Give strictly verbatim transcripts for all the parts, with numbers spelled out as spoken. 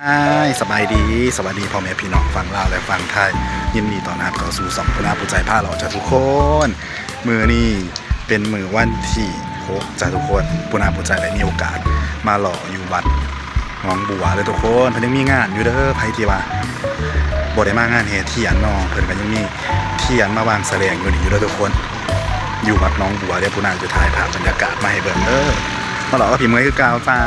อ้าย สบายดี สวัสดีพ่อแม่พี่น้องฝั่งลาวและฝั่งไทย ยินดีต้อนรับเข้าสู่ช่องปูนาผู้ใจพาเลาะจ้ะทุกคน มื้อนี้เป็นมื้อวันที่หกจ้ะทุกคน ปูนาผู้ใจได้มีโอกาสมาเลาะอยู่วัดหนองบัวเด้อทุกคน เพิ่นยังมีงานอยู่เด้อ ไผที่ว่าบ่ได้มางานแห่เทียนเนาะ เพิ่นก็ยังมีเทียนมาวางแสดงอยู่นี่อยู่เด้อทุกคน อยู่วัดหนองบัวเด้อ ปูนาจะถ่ายภาพบรรยากาศมาให้เบิ่งเด้อ มาเลาะกับพี่เมย์คือเก่าจ้า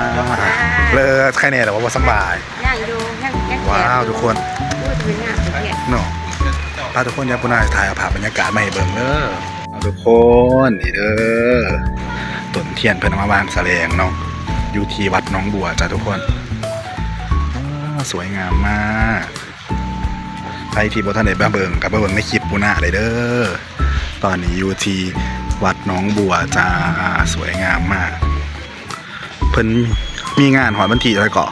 เลิศ ใครแน่แต่ว่าบ่สำบาย ย่างอยู่ย่างย่างแขน ว้าว ทุกคน อุ้ยเป็นงามเป็นแขน เนาะ พาทุกคนเดี๋ยวปูนาถ่ายเอาภาพบรรยากาศมาให้เบิ่งเด้อ เอาทุกคน นี่เด้อ ต้นเทียนเพิ่นเอามาวางแสดงเนาะ อยู่ที่วัดหนองบัวจ้ะทุกคน ว้าว สวยงามมาก ใครที่บ่ทันได้มาเบิ่งก็ไปเบิ่งในคลิปปูนาได้เด้อ ตอนนี้อยู่ที่วัดหนองบัวจ้า สวยงามมาก เพิ่นมีงานฮอดวันที่เท่าไหร่เกาะ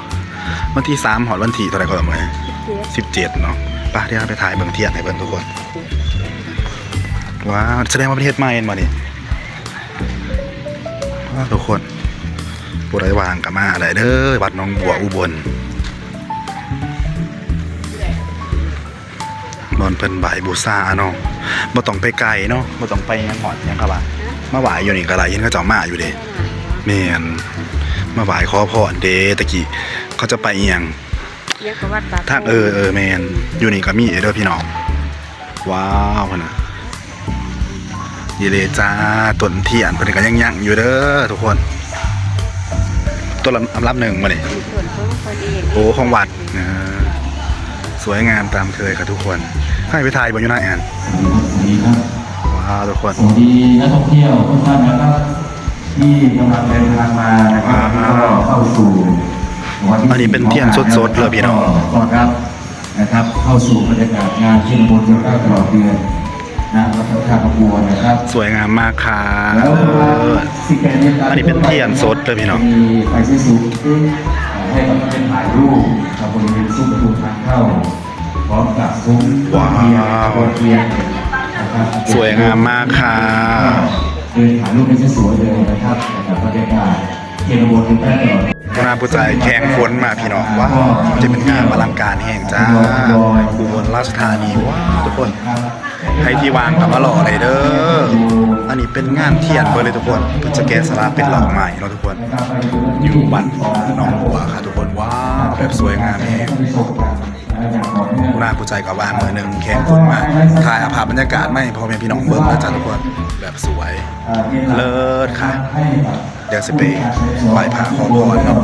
วันที่สามฮอดวันที่เท่าไหร่เกาะมื้อนี้ สิบเจ็ด สิบเจ็ดเนาะ ไป เดี๋ยวเราไปถ่ายเบิ่งเทียนให้เพิ่นทุกคน ว้าว แสดงว่าเพิ่นเฮ็ดใหม่แม่นบ่นี่ ว้าว ทุกคน ผู้ใดว่างก็มาได้เด้อ วัดหนองบัวอุบล บ่อนเพิ่นไหว้บูชาเนาะ บ่ต้องไปไกลเนาะ บ่ต้องไปหยังฮอดหยังกะว่า มาไหว้อยู่นี่ก็ได้ เห็นเขาเจ้ามาอยู่เด้ แม่น มาไหว้ขอพรเด้ ตะกี้เขาจะไปอิหยัง เรียกว่าวัดบา ทาง เออ เออ แม่น อยู่นี่ก็มีเด้อพี่น้อง ว้าว พุ่นน่ะ นี่เลยจ้า ต้นเทียนเพิ่นก็ยังยังอยู่เด้อทุกคน ต้นลำ ลำหนึ่งบ่นี่ ส่วนของคนเอง โอ้ ของวัด อ่า สวยงามตามเคยค่ะทุกคน ให้ไปถ่ายบ่อยู่หน้าแอน สวัสดีครับ ว้าว ทุกคน สวัสดีนักท่องเที่ยวทุกท่านนะครับ ที่กำลังเดินทางมานะครับ ว้าว ก็เข้าสู่วันที่ อันนี้เป็นเทียนสดๆเลยพี่น้อง ต้อนรับนะครับ เข้าสู่บรรยากาศงานเทียนมนต์เก้าตลอดเดือนนะ วัดพระธาตุบัวนะครับ สวยงามมากค่ะ แล้วมาสิบแปดนาฬิกา อันนี้เป็นเทียนสดเลยพี่น้อง มีไฟสีสุดให้กับนักเรียนถ่ายรูปครับ บริเวณซุ้มประตูทางเข้า พร้อมกับซุ้ม ว้าว เทียนขบวนเทียนนะครับ สวยงามมากค่ะ เดินถ่ายรูปให้สวยๆเลยนะครับ กับบรรยากาศเทียนขบวนกันได้ตลอด หัวหน้าผู้ชายแข่งฝนมาพี่น้อง ว้าว จะเป็นงานอลังการแห่งจ้า อุบลราชธานี ว้าว ทุกคน ให้ที่วางกับมาหล่อเลยเด้อ อันนี้เป็นงานเทียนเบิดเลยทุกคน เพิ่นจะแกะสลักเป็นดอกไม้เนาะทุกคน อยู่วัดหนองบัวค่ะทุกคน ว้าว แบบสวยงามแฮง หัวหน้าผู้ชายก็ว่างมือหนึ่งแข่งฝนมา ถ่ายเอาภาพบรรยากาศมาให้พ่อแม่พี่น้องเบิ่งนะจ๊ะทุกคน แบบสวย เลิศค่ะ เดี๋ยวสิไปไหว้พระขอพรเนาะ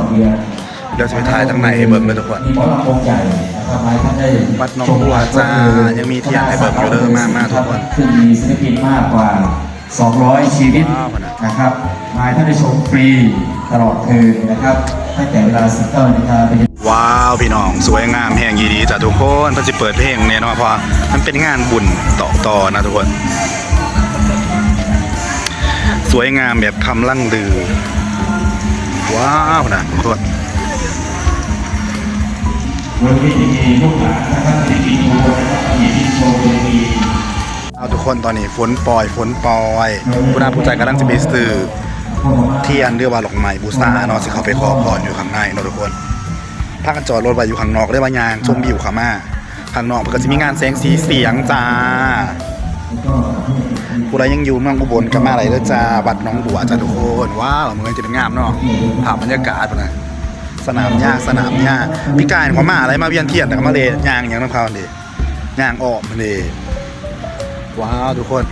เดี๋ยวสิไปถ่ายทางในให้เบิ่งเลยทุกคน วัดหนองบัวจ้า ยังมีเทียนให้เบิ่งอยู่เด้อ มา มาทุกคน ซึ่งมีศิลปินมากกว่า สองร้อย ชีวิต ว้าว นะครับ มาให้ท่านได้ชมฟรีตลอดคืนนะครับ ตั้งแต่เวลา สิบเก้านาฬิกา ไปจน ว้าว พี่น้อง สวยงามแฮงอีหลีจ้ะทุกคน เพิ่นสิเปิดเพลงแน่นอน เพราะว่ามันเป็นงานบุญต่อต่อนะทุกคน สวยงามแบบคำล่ำลือ ว้าวนะทุกคน บนเวทีมีลูกหลานนะครับ ศิลปินทุกคนนะครับ มีที่โชว์บนเวที เอาทุกคน ตอนนี้ฝนปล่อย ฝนปล่อย หัวหน้าผู้ชายกำลังจะไปซื้อเทียนหรือว่าดอกไม้บูชาเนาะ สิเข้าไปขอพรอยู่ข้างในเนาะทุกคน พากันจอดรถไว้อยู่ข้างนอก เลยว่าย่างชมวิวเข้ามา ข้างนอกเพิ่นก็สิมีงานแสงสีเสียงจ้า ผู้ใดยังอยู่เมืองอุบลก็มาได้เด้อจ้า วัดหนองบัวจ้าทุกคน ว้าว มื้อนี้จะเป็นงามเนาะ ภาพบรรยากาศพุ่นน่ะ สนามหญ้า สนามหญ้า ปีกายเขามาอะไร มาเวียนเทียน แต่ก็มาเลยย่างอย่างนำเขานี่ ย่างอ้อมนี่ ว้าว ทุกคน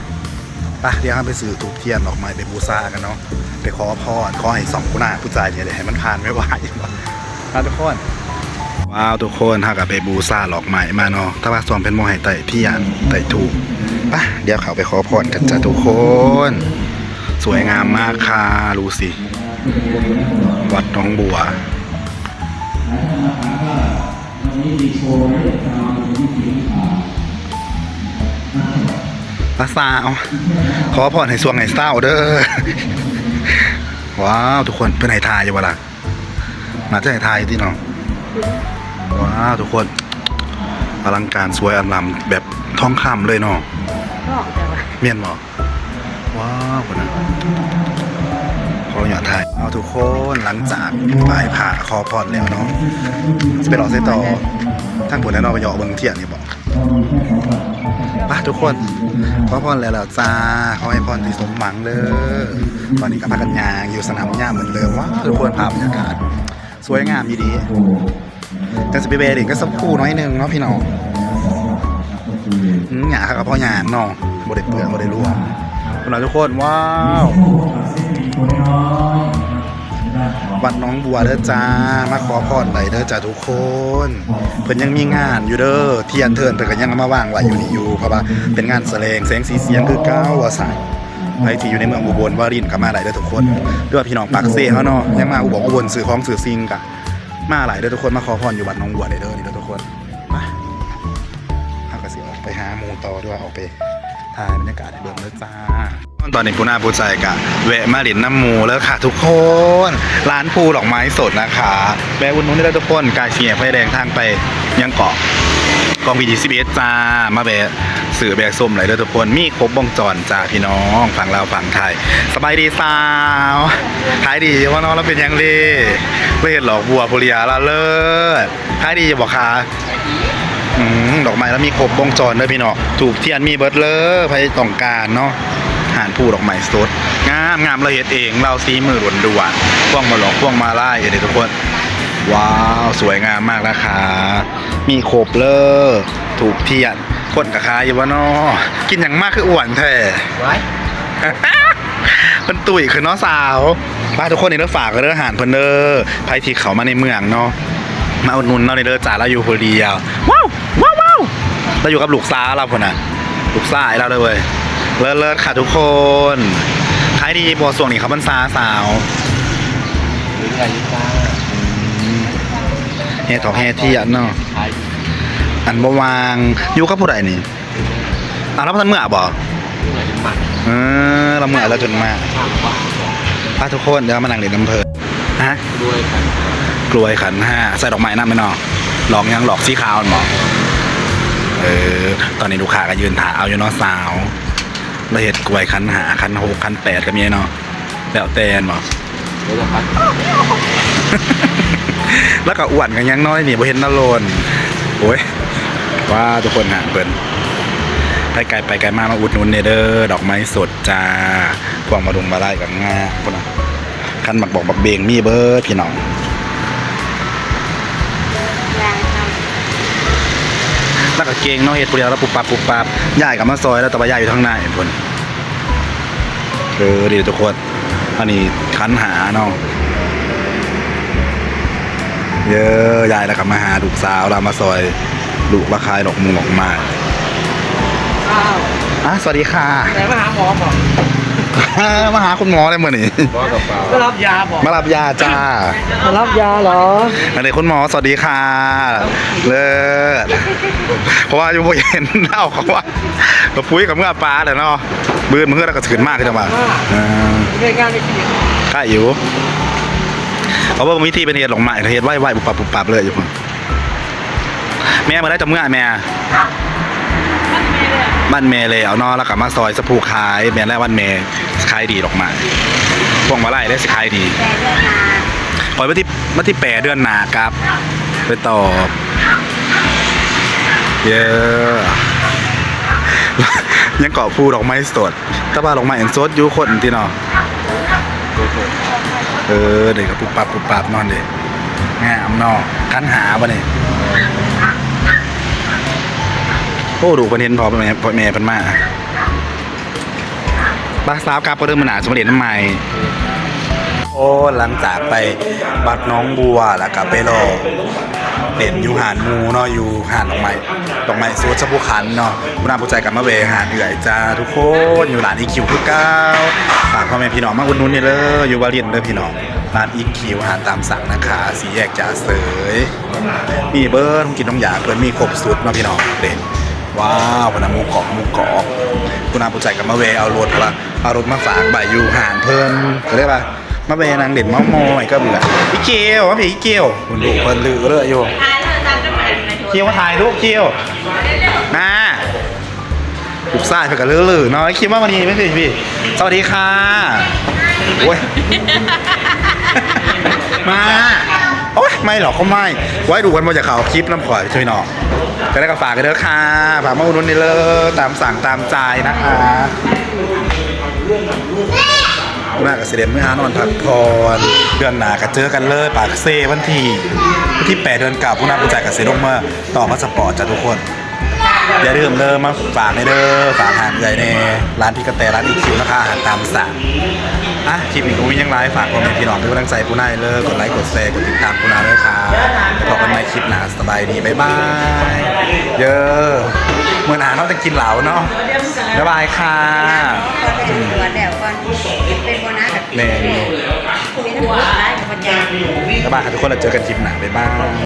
ไป เดี๋ยวเราไปซื้อธูปเทียนดอกไม้ไปบูชากันเนาะ ไปขอพร ขอให้สองหัวหน้าผู้ชายเนี่ย ให้มันผ่านไวๆ นะทุกคน ว้าว ทุกคน เราก็ไปบูชาดอกไม้มาเนาะ แต่ว่าซ่อมเพิ่นบ่ให้ไต้เทียน ไต้ธูป ไป เดี๋ยวเข้าไปขอพรกันจ้ะทุกคน สวยงามมากค่ะ ดูสิ วัดหนองบัว วันนี้มีโชว์ให้เราดูที่ทีมข่าว ภาษา เอา ขอพรให้สวงให้เศร้าเด้อ ว้าว ทุกคน เพิ่นให้ถ่ายอยู่บ่ล่ะ น่าจะให้ถ่ายอยู่ติเนาะ ว้าว ทุกคน อลังการสวยอลามแบบทองคำเลยเนาะ บอกแต่ว่า แม่นบ่ ว้าว พุ่นน่ะ ขออนุญาตถ่าย เอา ทุกคนหลังจากไหว้พระขอพรแล้วเนาะ สิไปรอใส่ต่อ ทางผุนแล้วเนาะ ไปเหยาะเบิ่งเทียนนี่บ่ ไปทุกคน ขอพรแล้วแล้วจ้า ขอให้พรที่สมหวังเด้อ ตอนนี้ก็พากันย่างอยู่สนามหญ้าเหมือนเดิม ว้าว ทุกคน ภาพบรรยากาศ สวยงามดีๆ จั่งสิไปแวะเล่นกับสักครู่น้อยหนึ่งเนาะพี่น้อง อืม หญ้าเขาก็พอย่างเนาะ บ่ได้เปื้อน บ่ได้ร่วง พวกเราทุกคน ว้าว วัดหนองบัวเด้อจ้า มาขอพรได้เด้อจ้าทุกคน เพิ่นยังมีงานอยู่เด้อ เทียนเทินเพิ่นก็ยังเอามาวางไว้อยู่นี่อยู่ เพราะว่าเป็นงานแสดงแสงสีเสียงคือเก่าว่าซั่น ใครที่อยู่ในเมืองอุบลวารินก็มาได้เด้อทุกคน หรือว่าพี่น้องปากเซเฮาเนาะ ยังมาอุบล อุบลซื้อของซื้อสิ่งก็มาหลายเด้อทุกคน มาขอพรอยู่วัดหนองบัวได้เด้อนี่เด้อทุกคน มา เฮาก็สิออกไปหาหมู่ต่อ หรือว่าออกไปถ่ายบรรยากาศให้เบิ่งเด้อจ้า ตอนนี้ผู้หน้าผู้ใจก็แวะมาเล่นน้ำหมู่แล้วค่ะทุกคน ร้านภูดอกไม้สดนะคะ แวะอุดหนุนได้เลยทุกคน ใกล้สี่แยกไฟแดงทางไปยังเกาะ กองพีดีสิบเอ็ดจ้า มาแวะซื้อแวะส้มได้เลยทุกคน มีครบวงจรจ้าพี่น้อง ฝั่งลาวฝั่งไทย สบายดีสาว ขายดีบ่เนาะ แล้วเป็นหยังดี บ่เห็นดอกบัวผู้เดียวละเลิศ ขายดีอยู่บ่คะ อืม ดอกไม้แล้วมีครบวงจรเด้อพี่น้อง ธูปเทียนมีเบิดเลย ใครต้องการเนาะ ร้านภูดอกไม้สด งามงาม เราเฮ็ดเอง เราฝีมือล้วนๆ พวงมาหลอก พวงมาลัยเด้อทุกคน ว้าว สวยงามมากนะคะ มีครบเลย ธูปเทียน คนก็ขายอยู่บ่เนาะ กินหยังมากคืออ้วนแท้ ว้าย มันตุ้ยขึ้นเนาะสาว ไปทุกคน นี่เด้อ ฝากเด้อ ร้านเพิ่นเด้อ ใครที่เข้ามาในเมืองเนาะ มาอุดหนุนเนาะ นี่เด้อจ้า เราอยู่ผู้เดียว ว้าว ว้าว ว้าว เราอยู่กับลูกสาวเราพุ้นน่ะ ลูกชายเราเลยเว้ย เลิศเลิศค่ะทุกคน ขายดีบ่ช่วงนี้เข้าพรรษาสาว เรื่อยๆอยู่จ้า อืม แห่ถอกแห่เทียนเนาะ ขายดี อันบ่ว่าง อยู่กับผู้ใดนี่ อ้าว แล้วบ่ทันเมือบ่ เออ เราเมือแล้วจนมา พาทุกคน เดี๋ยวมานั่งเล่นน้ำเพลิน ฮะ กล้วยขันห้า กล้วยขันห้า ใส่ดอกไม้นำแม่นเนาะ หลอกหยัง หลอกสีขาวแม่นบ่ เออ ตอนนี้ลูกค้าก็ยืนถ่าเอาอยู่เนาะสาว แล้วเฮ็ดกล้วยขันห้า ขันหก ขันแปดก็มีเนาะ แล้วแต่แม่นบ่ เดี๋ยวจะพัก แล้วก็อ้วนกันยังน้อยนี่ บ่เห็นนารน โอ้ย ว้า ทุกคนหาเพิ่น ไปไกลไปไกลมา มาอุดหนุนเนี่ยเด้อ ดอกไม้สดจ้า พวงมาดุงมาไล่กับง่าพุ้นน่ะ คันหมากบอกหมากเบงมีเบิดพี่น้อง แล้วก็เก่งเนาะ เฮ็ดผู้เดียวแล้วปุบปับปุบปับ ยายก็มาซอยแล้ว แต่ว่ายายอยู่ทางในพุ้น เออ ดีทุกคน อันนี้ขันห้าเนาะ เยอะ ยายแล้วก็มาหาลูกสาว เรามาซอย ลูกมาขายดอกมงดอกไม้ อ้าว อ่ะ สวัสดีค่ะ แต่มาหาหมอบ่ มาหาคุณหมอเลยมื้อนี้ หมอกระเป๋า มารับยาบ่ มารับยาจ้า มารับยาเหรอ อันนี้คุณหมอ สวัสดีค่ะ เลิศ เพราะว่าอยู่บ่เห็นเล่าเขาว่า ก็ปุ้ยกับเมือปลาแหละเนาะ มื้ออื่นมื้อแล้วก็ขึ้นมากขึ้นมา อ่า เออ เรื่องงานไม่คิด ใกล้อยู่ เอาเบิ่งวิธีเป็นเฮ็ดดอกไม้ เฮ็ดไวๆ ปุบปับปุบปับเลยอยู่ แม่มื้อใดจะเมือแม่ บ้านแม่แล้วเนาะ แล้วก็มาซอยสะพูขาย แม่นแล้วบ้านแม่ขายดีดอกไม้ พวงมาลัยได้สิขายดี ปล่อยวันที่ วันที่แปดเดือนหน้ากลับ ไปต่อ เย้ ยังเกาะภูดอกไม้สด แต่ว่าดอกไม้อันสดอยู่คนที่เนาะ เออ เดี๋ยวก็ปุบปับปุบปับนอนเด้ งามเนาะ ขันห้าบ่นี่ โอ้ ดูเพิ่นเห็นพ่อแม่ พ่อแม่เพิ่นมา ไปสาวกลับก็เดินมาหนาสมเด็จน้ำใหม่ โอ้ หลังจากไปวัดหนองบัวแล้วก็ไปรอเล่นอยู่หาดหมู่เนาะ อยู่หาดดอกไม้ ดอกไม้สดสะพูขันเนาะ ผู้นำผู้ใจกลับมาแวะหาดเอื่อยจ้าทุกคน อยู่ร้านอีคิวคือเก่า ฝากพ่อแม่พี่น้องมาอุดหนุนนี่เด้อ อยู่วารินเด้อพี่น้อง ร้านอีคิวอาหารตามสั่งนะคะ สี่แยกจ่าเสย มีเบิดของกินของอยาก เพิ่นมีครบสุดเนาะพี่น้อง เด้ ว้าว พุ้นน่ะหมูกรอบ หมูกรอบ ผู้นำผู้ใจกลับมาแวะเอารถละ เอารถมาฝากไว้อยู่หาดเพิ่น ก็เลยว่า มาแวะนั่งเล่นเม้าท์มอยก็เบื่อ อีเกล มาพี่อีเกล คุณดูเพิ่นลือเลยอยู่ เกลมาถ่ายรูปเกล มา ลูกชายเพิ่นก็ลือๆเนาะ อีเกลมาวันนี้ไม่สิพี่ สวัสดีค่ะ โอ้ย มา โอ๊ย ไม่หรอกก็ไม่ ไว้ดูกันว่าจะเขาคลิปน้ำข่อยพี่น้อง จะได้ก็ฝากกันเด้อค่ะ ฝากมาอุดหนุนนี่เลย ตามสั่งตามใจนะคะ หน้ากับเสด็จเมื่อหานอนพักผ่อน เดือนหน้าก็เจอกันเลย ปากเซวันที่ วันที่แปดเดือนเก้า ผู้นำผู้จ่ายกับเสด็จลงมาต่อพาสปอร์ตจ้ะทุกคน อย่าลืมเด้อ มาฝากในเด้อ ฝากหางใหญ่ในร้านพี่กระแต ร้านอีคิวนะคะ อาหารตามสั่ง อ่ะ คลิปนี้ก็มียังไลฟ์ ฝากพ่อแม่พี่น้องเป็นกำลังใจผู้นายเลย กดไลค์ กดแชร์ กดติดตามผู้นายด้วยค่ะ พบกันใหม่คลิปหน้า สบายดี บ๊ายบาย เย้ เมื่อหนาเราจะกินเหล้าเนาะ บ๊ายบายค่ะ ก่อนไปตรวจแล้วก่อนเป็นโบนัสกับ แม่นอยู่ เป็นหัวร้ายกับปัญญา บ๊ายบายค่ะทุกคน เราเจอกันคลิปหน้า บ๊ายบาย